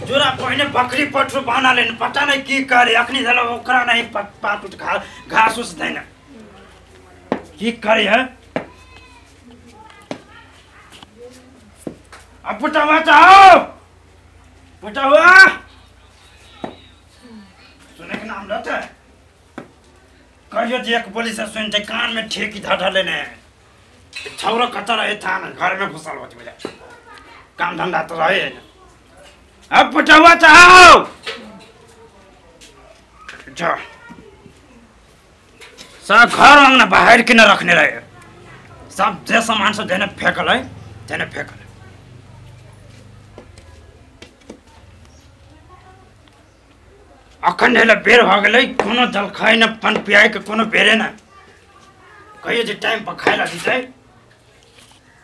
जोरा पहिने बकरी पठरू बना लेने पता नहीं की करे अखनी झाला ओकरा नहीं पात उत घास उस देना की करे है। अब पुटवा चाहो पुटवा सुने के नाम लेते है कहियो जे एक बोली से सुनते कान में ठेकी धर लेने छौरा कत रहे था ना घर में घुसल होत मिला काम धंधा तो रहे ना। अब पुटवा चाहो जा सब घर अंगना बाहर के न रखने रहे सब जे सामान सब जेने फेंकल है जेने फेंकल। अखन हेले बेर भ गेलै कोनो जलखै न पान पियाइ के कोनो बेरे न कहियो जे टाइम पर खाइ ला दितै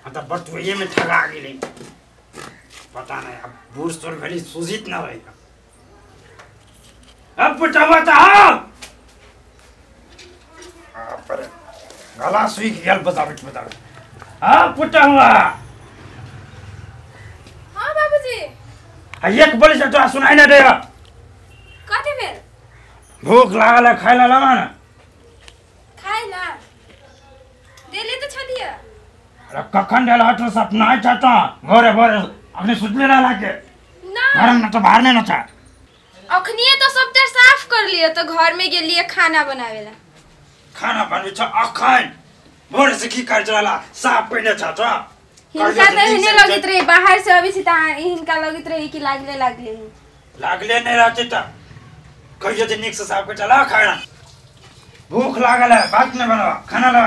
आ त बटुए में ठगा गेलै पता नहीं अब बूढ़ सूढ़ भेली सुजित न रही। अब पुटवा चाहो पर गला सुख गेल बजाबैत बजाबैत। हाँ पुटवा हाँ बाबूजी आ एक बोली से तोरा सुनाई न दे कथी भेल? भूख लागल है खाइ ला लावा ना खाइ ला देले त छलिए। अरे कखन देल हटो सपना छ त भोरे भोरे अखनी सुतले रहला के ना घर में त बाहर नै न छ अखनिए त सबटा साफ कर लिए त घर में गेलिए खाना बनावेला। खाना बनबै छ अखन भोरे से की कर रहला साफ पहिने छ त हिनका त एहने लगैत रहे बाहर से अबै छी त हिनका लगैत रहे कि लागले लागले लागले नै रहते त कहियो जे नीक से साफ कर चला खाना भूख लागल है बात नहीं बनवा खाना ला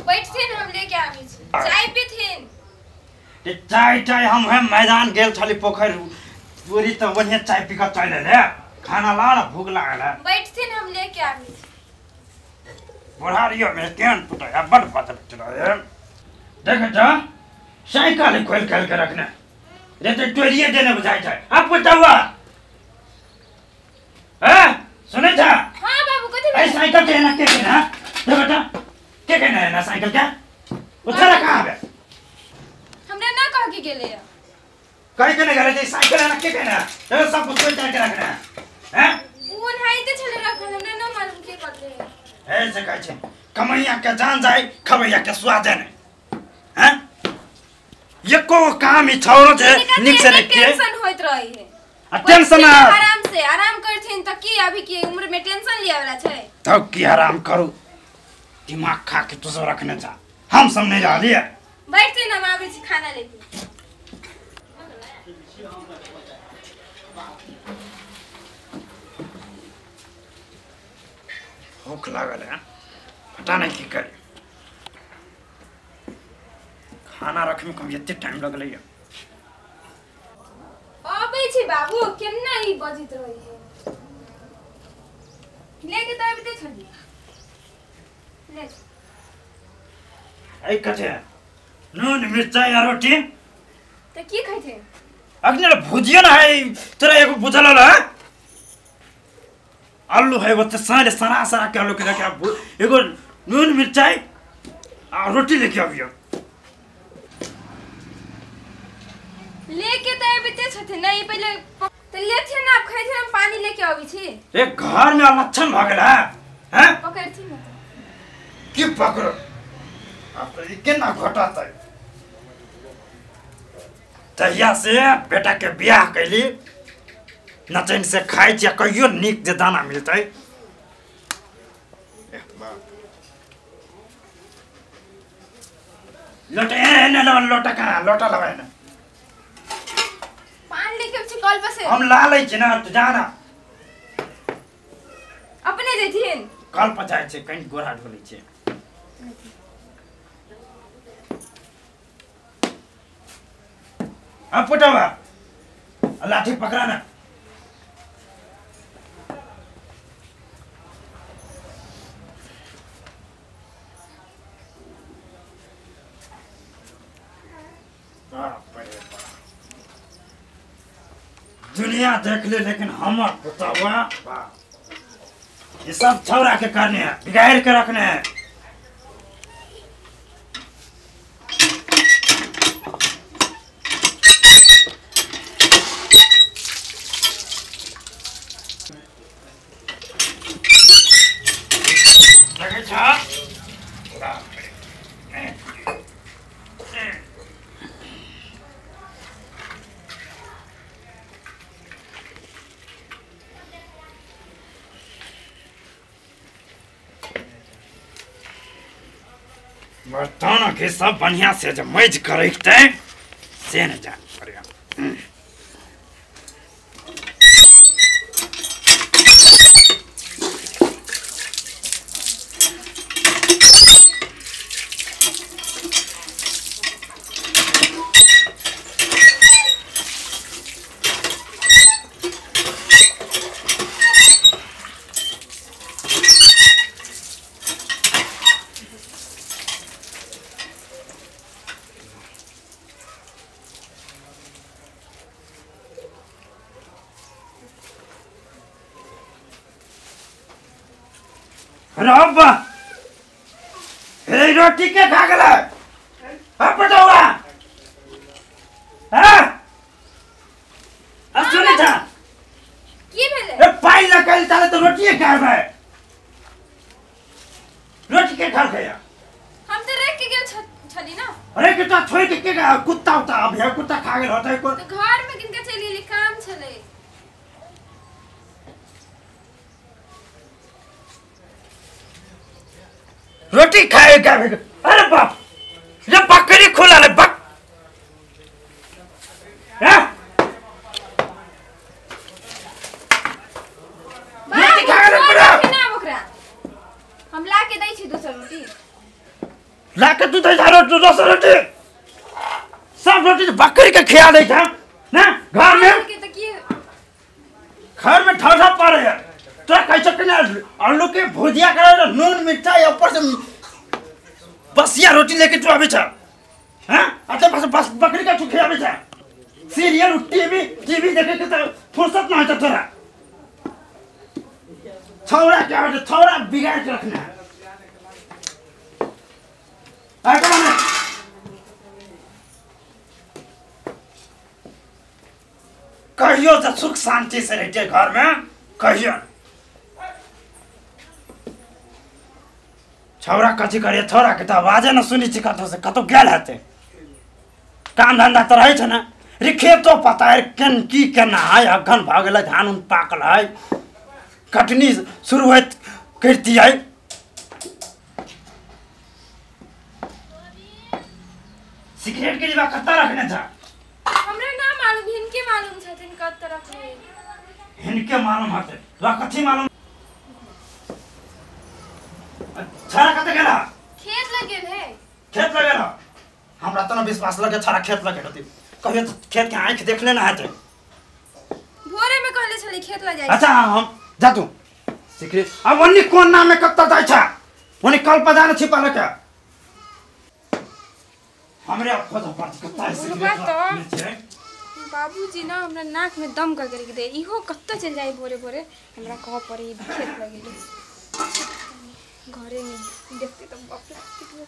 बैठथिन हम लेके आबै छी चाय पीथिन। चाय चाय हम है मैदान गेल छली पोखर पूरी त बढ़िया चाय पी के चल ले खाना ला ना भूख लागल है बैठथिन हम लेके आबै छी। बुढ़ारियो में केन पुटया बड़ बात चला देख जा साइकिल खोल खोल के रखने रे तो टोरिए देने बुझाइ छै। अब पुटवा हैं सुनै छ? हां बाबू कथि ए साइकिल के ना के ना दे बेटा के के ना साइकिल के उछला कहां बे हमरा ना कह के गेले कहि के ना गेले जे साइकिल ना के के ना ए सब कुछ कोई के रखना हैं उ ओनाहिते छले रखल हमरा ना मालूम के करले ए से कहै छै कमैया के जान जाय खबैया के स्वाद ने हैं एको काम ही छोड़ो जे निक से निक के टेंशन होइत रही है आ टेंशन आराम से आराम करथिन त की अभी के उम्र में टेंशन लिया वाला छै तब की आराम करू दिमाग खा के तू सब रखने जा हम सब नहीं रहलिए बैठथिन हम आबै छी खाना लेके। भूख लागल है पता नहीं की करे खाना रखे में कम एते टाइम लगलै है। आबै छी बाबू केना ई बजित रही है लेके त आबिते छलिए ले ऐ कथे नून मिरचाई आ रोटी त की खाइथे अखने भुजिया न है तोरा एगो बुझल है आलू है ओते सारे सरा सरा के आलू के रखे एगो नून मिरचाई आ रोटी लेके आबियो लेके त आबिते छथिन नहीं पहिले त लेथिन ना आप खाइथिन हम पानी लेके आबै छी। ए घर में लक्षण भ गेल है हैं पकड़थिन ना की पकड़ो अब त ई केना घटातै तहिया से बेटा के बियाह कैली नचैन से खाइ छी कहियो नीक जे दाना मिलतै। लोटा एने लोटा कहाँ लोटा लबै ने पान लेके आबै छी कल पर से हम ला लै छी ना तू जा ना अपने जैथिन कल पर जाइ छै कनि गोरा ढोलै छै। अब पुटवा लाठी पकड़ा ना दुनिया देख ले लेकिन हमर पुतवा ये सब छौरा के करने है बिगाड़ के रखने है। बर्तन के सब बढ़िया से जे मैज करैते से न जान पड़िया। रब्बा हे रोटी के खा गेलै अब पटौआ हां आ सुनै छ की भेलै? ए पाइ लगल ताले तो रोटी खाबै, रोटी के खा गया। हम त रख के गेल छली ना। अरे केटा छोड़ के के कुत्ता उता अब हे कुत्ता खा गेल होतै को। त घर में किनका चलि गेली, काम छलै। रोटी खाए क्या? अरे बाप ये बकरी खुला ले बक रोटी खा गेल पूरा ना बकरा। हम ला के दै छी दोसर रोटी, ला के तू दै रोटी, दोसर रोटी सब रोटी बकरी के खिया दै छ ना। घर में के त की घर में ठौठा पड़े है तोरा कैसे केना आलू के भुजिया करे नून मिर्चा या ऊपर से बसिया रोटी लेके तू आबे छ हां? अच्छा बस बस बकरी का तू खियाबे छ। सीरियल टीवी टीवी देखे के त फुर्सत ना होता तोरा। छौरा क्या होता, छौरा बिगाड़ के रखना है। आगे कहियो तो सुख शांति से रहते घर में, कहियो छौरा कथी करे छौरा के त आवाजे न सुनी छी कतौ से, कतौ गेल हेतै। काम धंधा त रहै छै ने रे, खेतो पता है केन की केना है, अघन भऽ गेलै, धान उन पाकल है, कटनी शुरू होइत करितियै। सिगरेट के डिब्बा कतऽ रखने छ? हमरा ना मालूम, हिनके मालूम छथिन कतऽ रखने। हिनके मालूम हेतै, तोरा कथी मालूम? छौरा कतऽ गेल? खेत लग गेल है। खेत लग गेल? हमरा त न विश्वास लगे छौरा खेत लग गेल होतै। कहियो त खेत के आँखि देखले न हेतै। भोरे में कहले छली खेत लग जाइ। अच्छा हम जा तू सिगरेट अब ओन्नी कोना में कतऽ जाइ छ, ओन्नी कल पर जाने छिपा लके हमरे खोज पड़त कतऽ सिगरेट। बाबूजी ना हमरा नाक में दम कर के दे, इहो कतऽ चल जाइ भोरे भोरे, हमरा कह पड़े खेत लग गेलै घरे में देखते तो बाप रे कितने।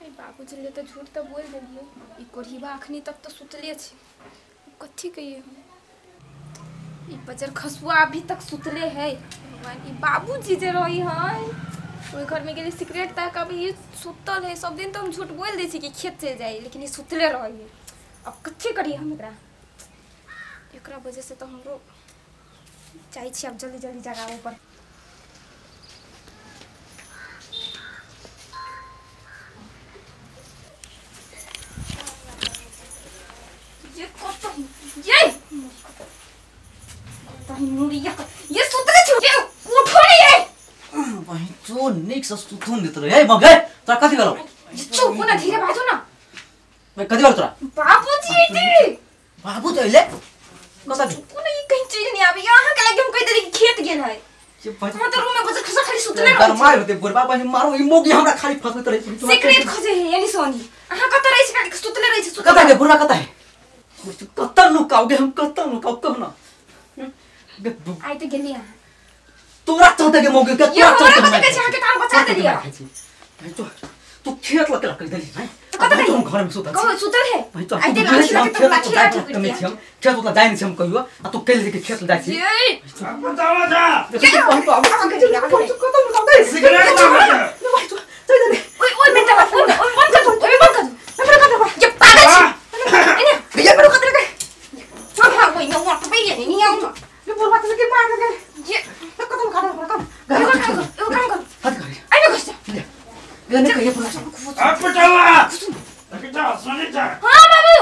अरे बाबूजी ले तो झूठ तो बोल देलिए, ई कोढ़ीबा अखनी तक तो सुतले छी, कथी कहिए हम? ई बजर खसुआ अभी तक सुतले है। भगवान ई बाबूजी जे रही है ओहि घर में गेली सिगरेट तक अभी ई सुतल है। सब दिन तो हम झूठ बोल दै छी कि खेत चलि जाइ, लेकिन ई सुतले रही है। अब कथी करिए हम एकरा? एकरा वजह से तो हमरो चाहै छी अब जल्दी जल्दी जगाबऽ पर। ये कतऽ ये कतऽ मुड़िया ये सुतले छी, ये उठो रे ये बहिन चो निक से सुतुन देत रे। ए मगे तोरा कथि भेलौ? चुप ना, धीरे बाजू ना। मैं कथि भेलौ तोरा? बाबूजी एते बाबू त अइले कता चुप ना, ई कहीं चीज नहीं आबे। अहाँ के लगे हम कहि देली कि खेत गेल है, हम त रूम में बस खसा खाली सुतले रहै। मार होते बुढ़बा बहिन मारो ई मोगी हमरा खाली फसैत रहै। सिगरेट खोजे है यानी सोनी अहाँ कत रहै छी? खाली सुतले रहै छी। कता के बुढ़बा कता है? कत लुकाओगे हम, कत लुकाओ कह ना। आइ त गेली अहाँ तोरा चलते के मोगी के तोरा चलते हमरा कथि कहै छी? अहाँ के काम बचा देलियै। तू तू खेत लके रख देली हैं? कत गई? हम घर में सुतल छी। सुतल है? आई ते लाठी लके तो लाठी लाठी हम खेत उतना जाय नै छी हम कहियो, आ तू कहि के खेत जाय छी। बतावा जा सिगरेट ओइ ओइ बेटा ओइ बंद कर, ओइ बंद कर, हमरा कत ये पागल छी एने ये मेरो कत लगे हां हां ओइ न वाट पे ये नि आउ न ये बुढ़वा के मार के ये कतम खा दे कतम एगो काम कर, एगो काम कर, हट कर आइ न घुस जा। सुनिता। हां बाबू,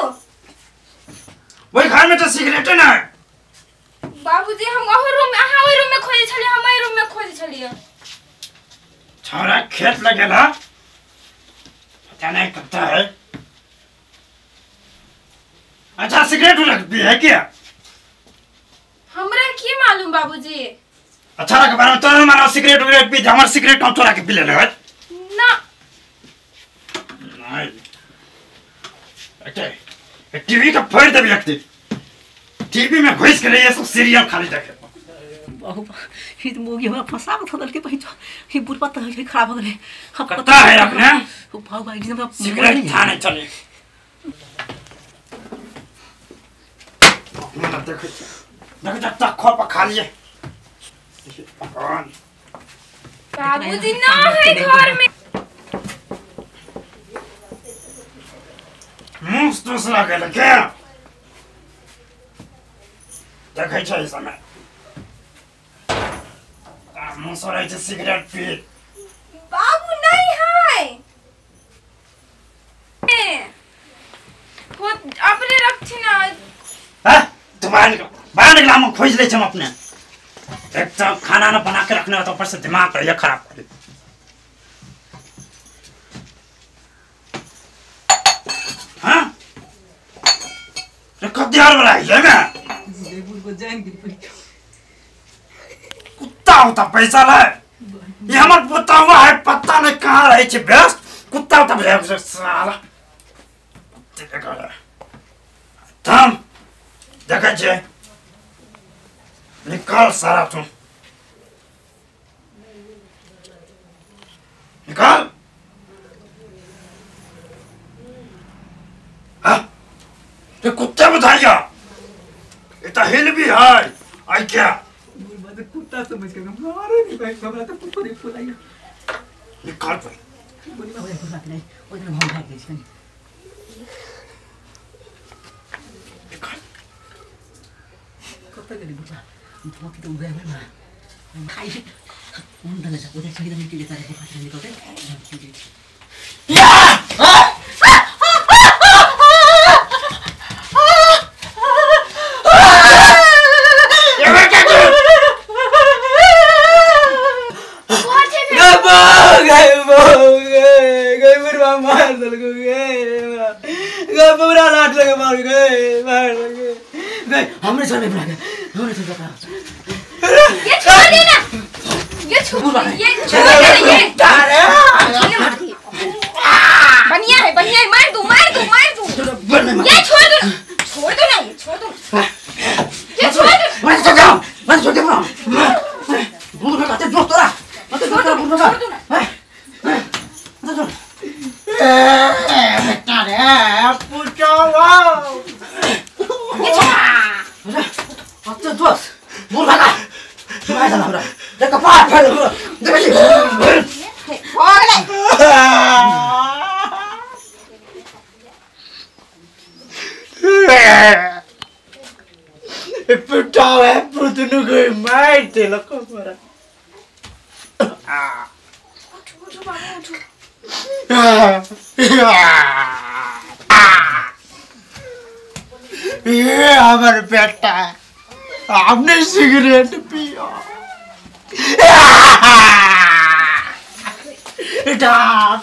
वही घर में तो सिगरेट ना है। बाबूजी हम ओहो रूम में, अहाँ ओहि रूम में खोजे छलियै, हम एहि रूम में खोजे छलियै। छोरा खेत लगेला, पता नहीं कब है। अच्छा सिगरेट रख भी है क्या? हमरा की मालूम बाबूजी। अच्छा रख बार तो मारा सिगरेट उगरेट पी, हमर सिगरेट हम चोरा के पी लेले है ना। नहीं अच्छा टीवी का फोड़ दे व्यक्ति, टीवी में घुस के ये सब सीरियल खाली देखे। बाबू ई त मोगी हमरा फंसा के थदल के पहिच, ई बुढ़वा त खराब हो गेलै। हम कत्ता है रखने बाबू भाई हमरा सिगरेट थाने चले। ना देखो देखो जब तक खो पर खा लिए। भगवान बाबूजी ना है घर में। मुंह दूसरा के लगे देखै छै ई समय मुंह सरै छै सिगरेट पी। बाबू नहीं है, वो अपने रखथिन ना। हां तू बाहर निकल, बाहर निकल, हम खोज ले हम अपने। एक तो खाना ना बना के रखने तो ऊपर से दिमाग रहिए खराब कर। हाँ कब दिहार वाला है मैं कुत्ता होता पैसा लाए, ये हमार पोता हुआ है पता नहीं कहाँ रहे छे बेस्ट कुत्ता होता भेज साला। थम देखै छे निकाल सारा तू निकाल। हाँ ये कुत्ते बताइया ये तो हिल भी है आई क्या कुत्ता समझ के मारे नहीं भाई, हमरा तो पुपरी फुलाइया निकाल भाई। बोली में हो बात नहीं, ओइ दिन हम भाग गेल छी निकाल। कत गेली बुढ़ा धोकी तो उगए ना खाइ उन दले जा ओते सही दने के लिए तारे बुढ़ा निकलते। या पूरा लाट लगे मार गए मार लगे गए हमने छोड़ बुला गए हमने छोड़ बता। ये छोड़ देना, ये छोड़, ये छोड़ देना, ये बढ़िया है बढ़िया है, मार दूं मार दूं मार दूं। ये छोड़ दो, छोड़ दो ना, ये छोड़ दो, ये छोड़ दो। मैं छोड़ दो, मैं छोड़ दो, भूल में काटे दोस्त तोरा मत छोड़ भूल में छोड़ दो ना। बेटा रे पूछो वाओ अच्छा दोस्त बोल भागा भाई साहब हमरा देख कपार फाड़ देख हो गेलै। पुटा है पुतनु के मार देलक हमरा। उठो उठो बाबू उठो। ये हमारे बेटा आपने सिगरेट पिया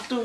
तू